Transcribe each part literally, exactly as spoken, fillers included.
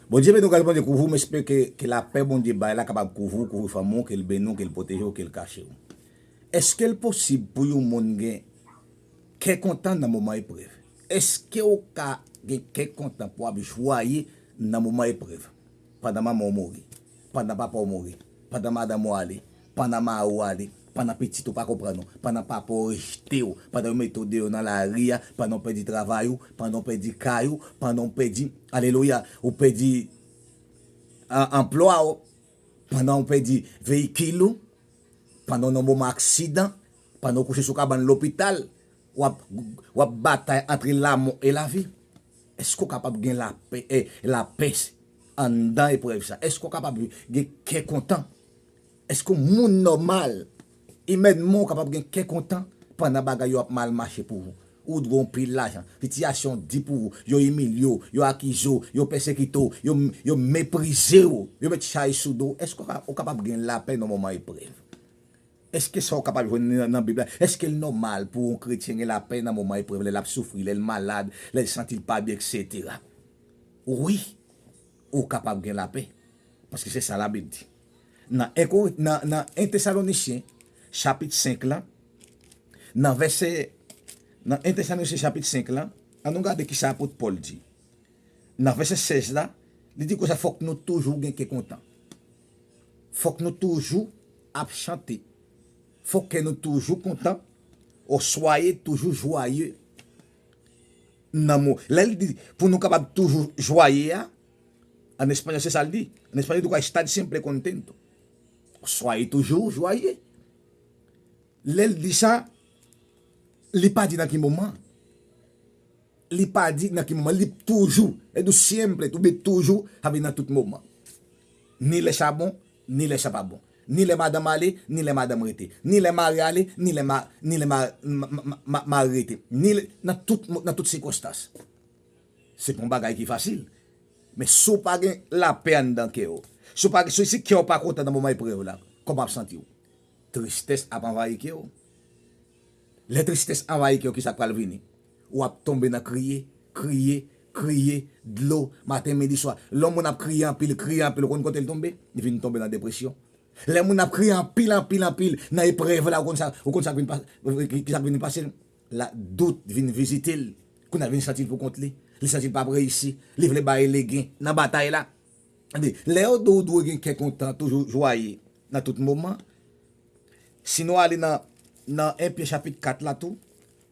Bondye beni w, gras Bondye kouvri w, m espere ke, ke lapè Bondye bay la kapab kouvri w, kouvri fanmi w, ke l beni w, ke l pwoteje w, ke l kache w. Èske l posib pou yon moun gen kè kontan nan moman eprèv? Èske w ka gen kè kontan pou w ap jwaye nan moman eprèv? Pandan manman w mouri, pandan papa w mouri, pandan madanm ou ale, pandan mari w ale, pandan pitit ou pa konprann ou, pandan papa w rejte w, pandan yo mete w deyò nan lari a, pandan w pèdi travay ou, pandan w pèdi kay ou, pandan w pèdi, alelouya, ou pèdi, a, anplwa w, pandan w pèdi veyikil ou, pandan w nan moman aksidan, pandan w kouche sou kabann lopital, w ap, w ap batay antre lanmò e lavi. Èske w kapab gen lapè, e, lapè anndan eprèv sa? Èske w kapab gen kè kontan? Èske moun nòmal, imènman, w kapab gen kè kontan pandan bagay yo ap mal mache pou ou? Ou dwe yon pil lajan, sitiyasyon di pou ou, yo imilye w, yo akize w, yo pèsekite w, yo, yo meprize w, yo met chay sou do w. Èske w ka, ou kapab gen lapè nan moman eprèv? Èske sa w kapab jwenn nan, nan Bib la? Èske l nòmal pou yon kretyen gen lapè nan moman eprèv, lè l ap soufri, lè l malad, lè l santi l pa byen, etsetera? Wi, ou kapab gen lapè. Paske se sa Labib di. Nan en Korin-, nan, nan en Tesalonisyen, chapit senk lan, nan vèsè, nan en Tesalonisyen, chapit senk lan, ann nou gade kisa apot Pòl di. Nan vèsè sèz la, li di konsa, fòk nou toujou gen kè kontan. Fòk nou toujou ap chante. Fòk kè nou toujou kontan. Ou soyez toujours joyeux. Nan mo, lè l di pou nou kapab toujou jwaye a, an espanyòl se sa l di. An espanyòl, li di kwa, estad siempre contento. Ou soyez toujours joyeux. Lè l di sa, li pa di nan ki moman. Li pa di nan ki moman. Li toujou, e di siempre, oubyen toujou, sa vle nan tout moman. Ni lè sa bon, ni lè sa pa bon. Ni lè madanm ale, ni lè madanm rete. Ni lè mari ale, ni lè ma-, ni lè ma-, ma-, ma-, ma-, mari rete. Ni lè, nan tout mo-, nan tout sikonstans. Se pa yon bagay ki fasil. Men si w pa gen lapè anndan kè w, si w pa, si, si kè w pa kontan nan moman eprèv la, kòman w ap santi w? Tristès ap anvayi kè w. Lè tristès anvayi kè w, kisa k pral vini? W ap tonbe nan kriye, kriye, kriye, dlo, maten, midi, swa. Lè yon moun ap kriye anpil, kriye anpil, ou konn kote l tonbe? Li vin tonbe nan depresyon. Lè moun ap kriye anpil, anpil, anpil, nan eprèv la, ou konn sa, ou konn sa k vin pa-, ki, ki sa k vin pase l? La, dout vin vizite l. Kounye a vin santi l pou kont li. Li santi l p ap reyisi. Li vle bay legen nan batay la. Tande, lè yo di w dwe gen kè kontan, toujou jwaye nan tout moman, si nou ale nan, nan en Pyè chapit kat la tou,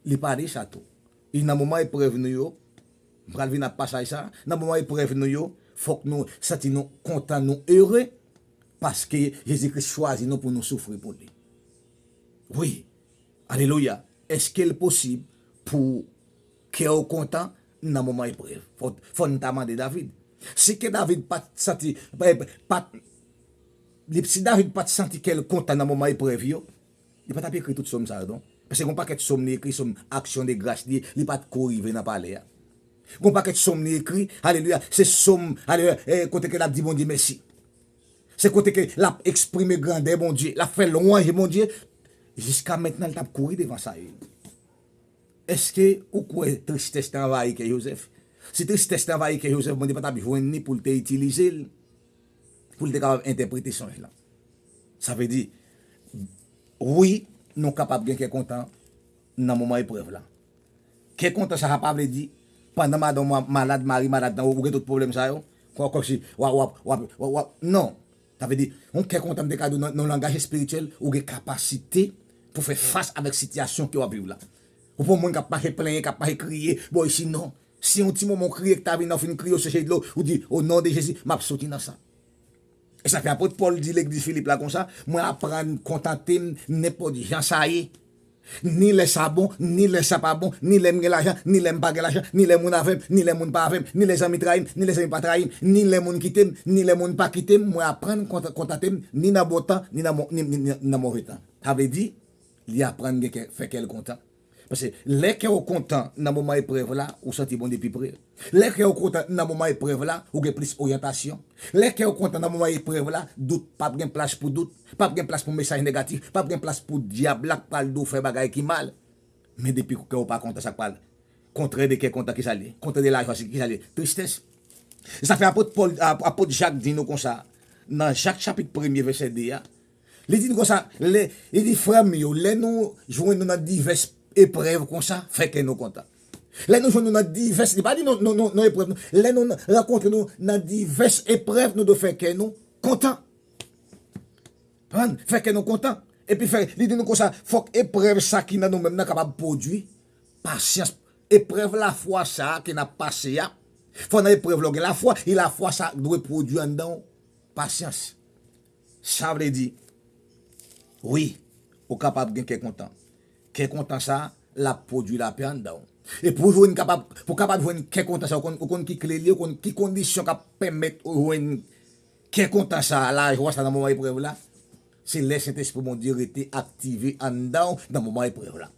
li pale sa tou. Li nan moman eprèv nou yo, m pral vin ap pasaj sa, nan moman eprèv nou yo, fòk nou santi nou kontan, nou ere, paske Jezi Kris chwazi nou pou nou soufri pou li. Wi, alelouya. Èske l posib pou kè w kontan nan moman eprèv? Fò, fò n ta mande David. Si ke David pa t santi, pa, pa, li, si David pa t santi kè l kontan nan moman eprèv yo, li pa t ap ekri tout sòm sa yo, non. Paske gon pakèt sòm li ekri, sòm aksyon de gras li, li pa t ko rive nan palè a. Gon pakèt sòm li ekri, alelouya, se sòm, alelouya, eh, kote ke l ap di Bondye mèsi. Se kote ke l ap eksprime grandè Bondye, l ap fè lwanj Bondye. Jiska mentnan, li t ap kouri devan Sayil. Èske ou kwè tristès te anvayi kè Jozèf? Si tristès te anvayi kè Jozèf, Bondye pa t ap jwenn li pou l te itilize l, pou l te kapab entèprete sonj lan. Sa vle di, wi, nou kapab gen kè kontan nan moman eprèv la. Kè kontan sa, sa pa vle di, pandan madanm ou malad, mari malad, nan ou gen tout pwoblèm sa yo, kò, kòmsi w ap, w ap, w ap, w ap, w ap, non. Sa vle di, yon kè kontan, m te ka di w nan, nan langaj espirityèl, ou gen kapasite pou fè fas avèk sitiyasyon ke w ap viv la. Ou pa yon moun k ap mache plenyen, k ap mache kriye, bò isi, non. Si yon ti moman w kriye, k ta vin nan, w fin kriye, w seche dlo, ou di, "O non de Jezi, m ap soti nan sa." E sa fè apot Pòl di legliz Filip la konsa, "Mwen aprann kontante m nenpòt jan sa ye. Ni lè sa bon, ni lè sa pa bon, ni lè m gen lajan, ni lè m pa gen lajan, ni lè moun avè m, ni lè moun pa avè m, ni lè zanmi trayi m, ni lè zanmi pa trayi m, ni lè moun kite m, ni lè moun pa kite m, mwen aprann kontan-, kontante m, ni nan bon tan, ni nan mo-, ni, ni, ni nan move tan." Sa vle di, li aprann gen kè, fè kè l kontan. Paske lè kè w kontan nan moman eprèv la, ou santi Bondye pi pre. Lè kè w kontan nan moman eprèv la, ou gen plis oryantasyon. Lè kè w kontan nan moman eprèv la, dout, p ap gen plas pou dout, p ap gen plas pou mesaj negatif, p ap gen plas pou dyab la k pral di w fè bagay ki mal. Men depi kè w pa kontan, sa k pral, kontrè de kè kontan, ki sa l ye? Kontrè de lajwa, se ki sa l ye? Tristès. E sa fè apot Pòl, ap- apot Jak di nou konsa, nan Jak chapit premye vèsè de a, li di nou konsa, lè, li di, frè m yo, lè nou jwenn nou nan divès eprèv konsa, fè kè nou kontan. Lè nou jwenn nou nan divès, li pa di non, non, non, non eprèv, non. Lè nou rankontre nou nan divès eprèv, nou dwe fè kè nou kontan. Konprann? Fè kè nou kontan. Epi fè, li di nou konsa, fòk eprèv sa ki nan nou menm nan kapab pwodui pasyans. Eprèv lafwa sa a ke n ap pase a, fò nan eprèv la w gen lafwa, e lafwa sa a dwe pwodui anndan w pasyans. Sa vle di, wi, ou kapab gen kè kontan. Kè kontan sa a, l ap pwodui lapè anndan w. E pou w jwenn kapab, pou w kapab jwenn kè kontan sa a, ou konn, ou konn ki kle li, ou konn ki kondisyon k ap pèmèt ou jwenn kè kontan sa a, lajwa sa a nan moman eprèv la, se lè Sentespri Bondye rete aktive anndan w nan moman eprèv la.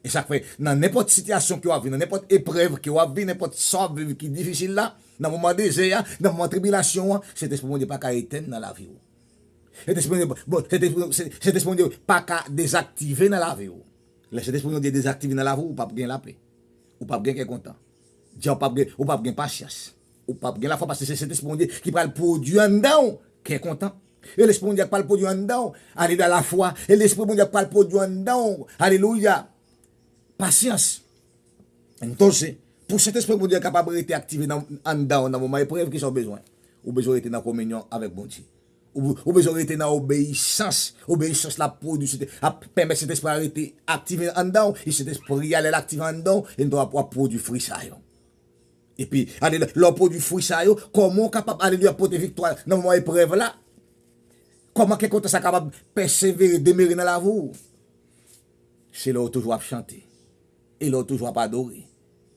E sa k fè, nan nenpòt sitiyasyon ke w ap viv, nan nenpòt eprèv ke w ap viv, nenpòt sa w ap viv ki difisil la, nan moman dezè a, nan moman tribilasyon an, Sentespri Bondye pa ka etèn nan lavi w. Sentespri Bondye, bon, Sentespri Sentespri Bondye pa ka dezaktive nan lavi w. Lè Sentespri Bondye dezaktive nan lavi w, ou p ap gen lapè. Ou p ap gen kè kontan. Dja ou p ap gen, ou p ap gen pasyans. Ou p ap gen lafwa paske se Sentespri Bondye ki pral pwodui anndan w kè kontan. E Lespri Bondye a k pral pwodui anndan w, alelouya, lafwa. E Lespri Bondye a k pral pwodui anndan w, alelouya, pasyans. Entonse, pou Sentespri Bondye a kapab rete aktive nan, anndan w nan moman eprèv, kisa w bezwen? Ou bezwen rete nan kominyon avèk Bondye. Ou, ou bezwen rete nan obeyisans. Obeyisans la ap pwodui, ap pèmèt Sentespri a rete aktive anndan w. E Sentespri a, lè l aktive anndan w, e w ap, w ap pwodui fwi sa yo. Epi, alelouya, lè w pwodui fwi sa yo, kòman w kapab, alelouya, pote viktwa nan moman eprèv la? Kòman kè kontan sa kapab pèsevere, demere nan lavi w? Se lè w toujou ap chante. E lè w toujou ap adore.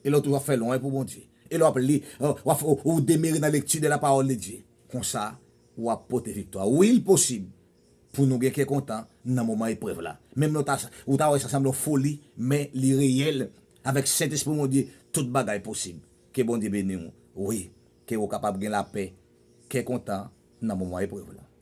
E lè w toujou ap fè lwanj pou Bondye. E lè w ap li, w ap, ou, ou demere nan lekti de la pawòl de Dye. Konsa, w ap pote viktwa. Wi, li posib pou nou gen kè kontan nan moman eprèv la. Menm lè w ta, ou ta wè sa sanble yon foli, men li reyèl. Avèk Sentespri Bondye, tout bagay posib. Ke Bondye beni w. Wi, ke w kapab gen lapè, kè kontan nan moman eprèv la.